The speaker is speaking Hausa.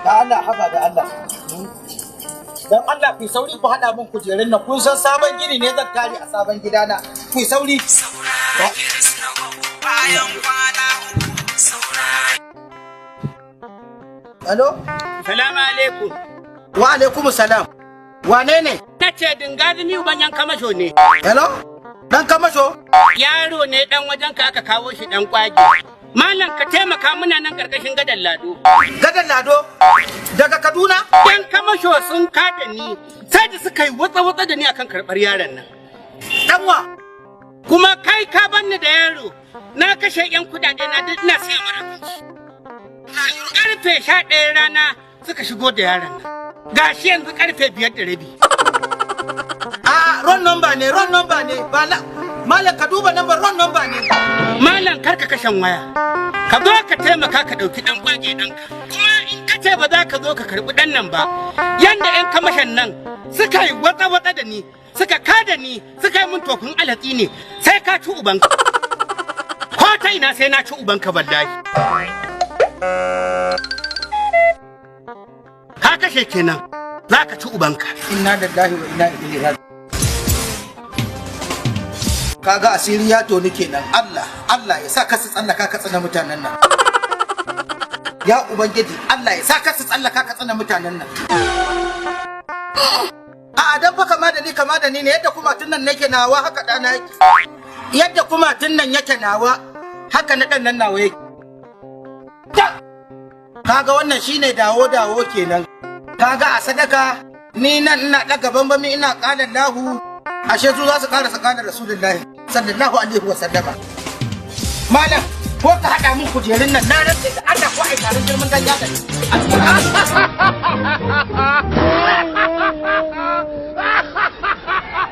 Da Allah, haba da Allah. Dan Allah ku sauri ku haɗa min kujerun nan, kun san sabon gini ne, zan tare a sabon gidana. Ku sauri. Saura na bayan kwana 3 saura. Hello? Salamu alaikum. Wa alaikum salam. Wane ne? Na ce Dingazumi uban yan kamasho ne. Hello? Dan kamasho? Yaro ne dan wajen ka aka kawo shi, dan kwage. Malam, ka taimaka, muna nan karkashin gadan Lado. Gadan Lado? Daga Kaduna? Yan kamasho sun kada ni, sai da suka yi watsa watsa da ni akan karɓar yaron nan. Danwa? Kuma kai ka banni da yaro, na kashe yan kudade na duk ina siya mara abinci. Karfe 11 rana suka shigo da yaron nan. Gashi yanzu karfe 5:30. A wrong number ne, wrong number ne. Ba la. Malam, ka duba number, wrong number ne. Malam, karka kashen waya. Ka zo ka taimaka ka ɗauki ɗan kwage ɗanka. Kuma in ka ce ba za ka zo ka karɓi ɗan nan ba, yanda 'yan kamashan nan suka yi watsa-watsa da ni, suka kada ni, suka yi min tofin alatsi ne, sai ka ci ubanka. Ko ta ina sai na ci ubanka wallahi. Ka kashe kenan, za ka ci ubanka. Inna lillahi wa inna ilaihi raji'un. Kaga asiri ya toni kenan. Allah, Allah ya sa ka su tsallaka ka tsana mutanen nan. Ya Ubangiji, Allah ya sa ka su tsallaka ka tsana mutanen nan. A dan fa kama da ni, kama da ni ne. Yadda kuma tun nan nake nawa, haka ɗana yake. Yadda kuma tun nan yake nawa, haka na ɗan nan nawa yake. Kaga wannan shine dawo dawo kenan. Kaga a sadaka ni nan ina ɗaga bambami ina ƙala lahu, ashe su za su ƙara su ƙala Rasulullahi sallallahu alaihi wa sallama. Malam, ko ka haɗa min kujerun nan, na rantse da Allah ko ai taron girman dan yada.